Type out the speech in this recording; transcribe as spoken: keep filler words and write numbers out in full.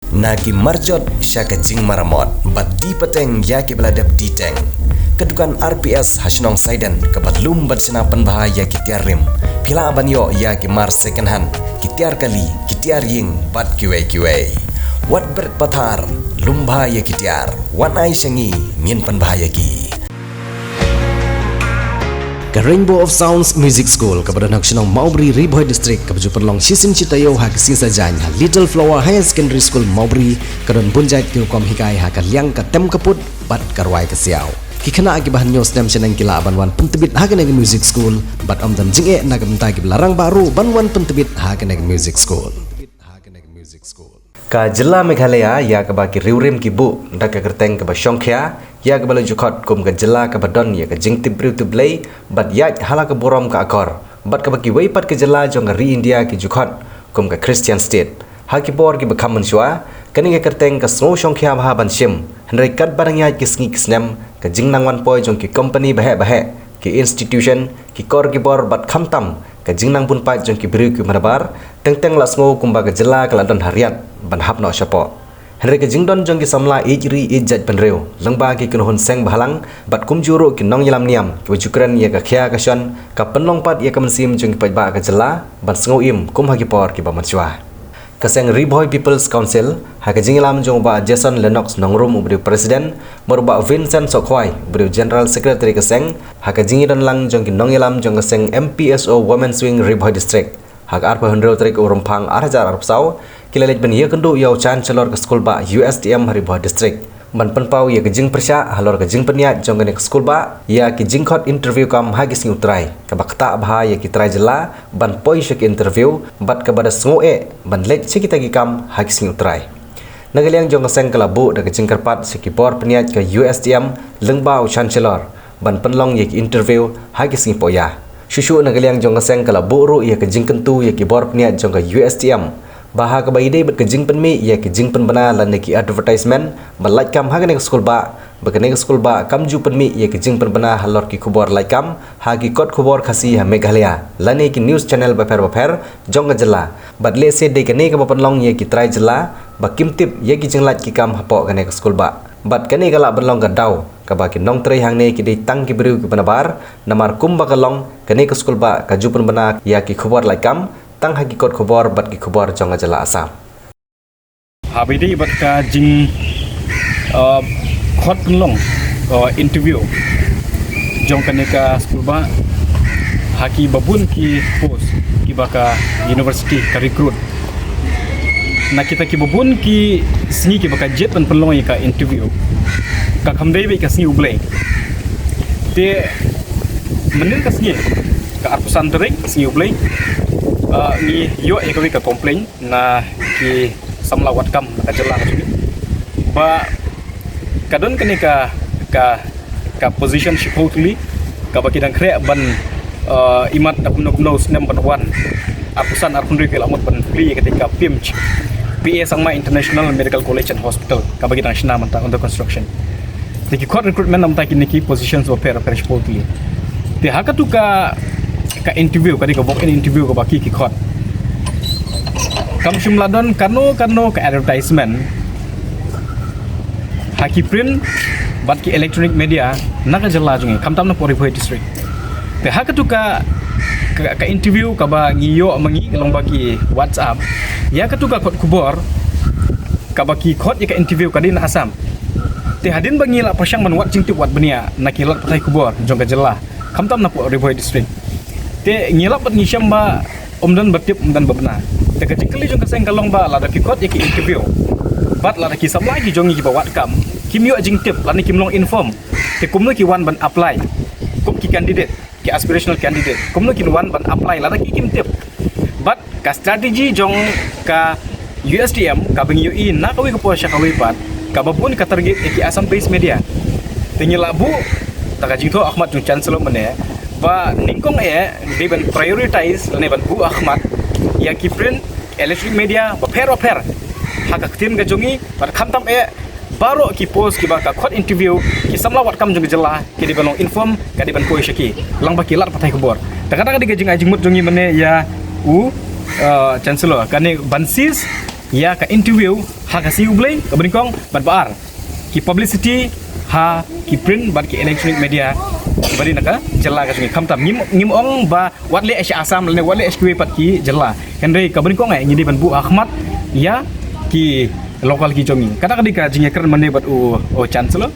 Na ki marjot sha ka jingmaramot bad die pateng ïa kiba la dep die teng. Ka dukan R P S ha shnong Saiden kaba lum bad shna pynbha ïa ki tiar rim. Phi lah ban ïoh ïa ki mar second hand, ki tiar kali, ki tiar ïing bad kiwei kiwei. Wat bret pathar, lum bha ïa ki tiar. Wan ai sha ngi, ngin pynbha ïa ki. Ka Rainbow of Sounds Music School kaba don ha ka shnong Mawbri, Ri Bhoi District, kaba ju pynlong shisien shi taïew ha ka sngi Saitjaiñ ha Little Flower Higher Secondary School Mawbri, ka don bun jait ki rukom hikai ha ka liang ka tem ka put bad ka rwai ka siaw. Ki khynnah kiba hynñiew snem shaneng ki lah ban wan pyntbit ha kane ka music school bad ym don jingeh na ka bynta kiba la rangbah ruh ban wan pyntbit ha kane ka music school. Ka jylla Meghalaya ïa kaba ki riewrim ki buh da ka kyrteng kaba shongkhia ïa kaba la ju khot kum ka jylla kaba don ïa ka jingtip briew tip Blei bad ïaid ha la ka burom ka akor, bad kaba kiwei pat ki jylla jong ka ri India ki ju khot kum ka Christian State. Ha ki por kiba kham mynshuwa, kane ka kyrteng ka sngew shongkhia bha ban shim, hynrei katba dang ïaid ki sngi ki snem, ka jingnang wan poi jong ki company baheh baheh, ki institution, ki kor ki bor bad khamtam ka jingnang bun paid jong ki briew kiba nabar, teng teng la sngew kumba ka jylla ka la don ha riat ban hap noh shapoh. Hynrei ka jingdon jong ki samla ïeit ri ïeit jaitbynriew lyngba ki kynhun seng bhalang bad kumjuh ruh ki nongïalam niam kiba ju kren ïa ka khia ka shon, ka pynlong pat ïa ka mynsiem jong ki paidbah ka jylla ban sngew im kum ha ki por kiba mynshuwa. Ka seng Ri Bhoi People's Council, ha ka jingïalam jong u Bah Jason Lennox Nongrum uba dei u President, bad u Bah Vincent Sohkhwai uba dei u General Secretary ka seng, ha ka jingïadon lang jong ki nongïalam jong ka seng M P S O Women's Wing Ri Bhoi District, ha ka arphew hynriew tarik u Rymphang ar hajar arphew saw, ki la leit ban ïakynduh ïa u Chancellor ka skul bah U S T M ha Ri Bhoi District ban pynpaw ïa ka jingpyrshah halor ka jingpynïaid jong kane ka skul bah ïa ki jingkhot interview kam ha ki sngi U Trai, kaba ktah bha ïa ki trai jylla ban poi sha ki interview bad kaba da sngew eh ban leit sha kita ki kam ha ki sngi U Trai. Na ka liang jong ka seng ka la buh da ka jingkyrpad sha ki bor pynïaid ka U S T M lyngba u Chancellor ban pynlong ïa ki interview ha ki sngi Poh Ïa. Shuh shuh na ka liang jong ka seng ka la buh ruh ïa ka jingkyntu ïa ki bor pynïaid jong ka U S T M ba ha kaba ïadei bad ka jingpynmih ïa ki jingpynbna lane ki advertisement ba lait kam ha kane ka skul bah, ba kane ka skul bah kam ju pynmih ïa ki jingpynbna halor ki khubor lait kam ha ki kot khubor Khasi ha Meghalaya lane ki news channel bapher bapher jong ka jylla. Bad lehse dei kane kaba pynlong ïa ki trai jylla ba kim tip ïa ki jinglait ki kam hapoh kane ka skul bah. Bad kane ka lah ban long ka daw kaba ki nongtrei hangne ki dei tang ki briew kiba nabar, namar kumba ka long, kane ka skul bah ka ju pynbna ïa ki khubor lait kam tang ha ki kot khubor bad ki khubor jong ka jylla Assam. Haba ïadei bad ka jing, uh, khot pynlong, uh, interview jong kane ka skul bah, ha kiba bun ki post kiba ka university ka recruit. Na kita kiba bun ki sngi kiba ka jied ban pynlong ïa ka interview, ka kham dei beit ka sngi U Blei. Te mynnin ka sngi, ka arphew san tarik sngi U Blei, uh, ngi ïoh ïa kawei ka complaint na ki samla wad kam na ka jylla ka jong ngi ba ka don kane ka, ka, ka position shiphew tylli kaba ki dang khreh ban, uh, imat da kumno kumno u snem ban wan. Arphew san arphew hynriew ki la mut ban plie ïa kata ka PIMS, P A Sangma International Medical College and Hospital kaba ki dang shna mynta under construction. Te ki khot recruitment namta kine ki positions bapher bapher shiphew tylli. Te ha katu ka, ka interview, ka dei ka walk in interview kaba ki, ki khot, kam shym la don kano kano ka advertisement ha ki print bad ki electronic media na ka jylla jong ngi, khamtam na Ri Bhoi District. Te ha katu ka, ka, ka interview kaba ngi ïoh ma ngi lyngba ki WhatsApp ïa katu ka kot khubor kaba ki khot ïa ka interview ka dei na Assam. Te hadien ba ngi la pyrshang ban wad jingtip wad bniah na ki lad pathai khubor jong ka jylla, khamtam na Ri Bhoi District, te ngi lap bad ngi shem ba ym don ba tip, ym don ba bna. Te ka jingkylli jong ka seng ka long ba lada ki khot ïa ki interview bad lada ki samla ki jong ngi kiba wad kam kim ïoh jingtip lane kim long inform, te kumno ki wan ban apply kum ki candidate, ki aspirational candidate, kumno kin wan ban apply lada ki kim tip? Bad ka strategy jong ka U S T M kaba ngi ïohi na kawei ka por sha kawei pat, kaba bun ka target ïa ki Assam based media. Te ngi la buh da ka jingthoh ha khmat jong Chancellor mynne ba nyngkong eh dei ban prioritize lane ban buh ha khmat ïa ki print, electronic media bapher bapher ha ka ktien ka jong ngi, bad khamtam eh baroh ki post kiba ka khot interview, ki samla wad kam jong ka jylla ki dei ban long inform, ka dei ban poi sha ki lyngba ki lad pathai khubor. Te kata ka dei ka jingai jingmut jong ngi mynne ïa u, uh, Chancellor, kane ban cease ïa ka interview Ha ka sngi U Blei kaba nyngkong bad ba ar, ki publicity ha ki print bad ki electronic media kiba dei na ka jylla ka jong ngi. Khamtam ngim, ngim ong ba wat leh sha Assam lane wat leh sha kiwei pat ki jylla. Hynrei kaba nyngkong eh ngi dei ban buh ha khmat ïa ki local ki jong ngi. Kata ka dei ka jingïakren mynne bad u, u Chancellor.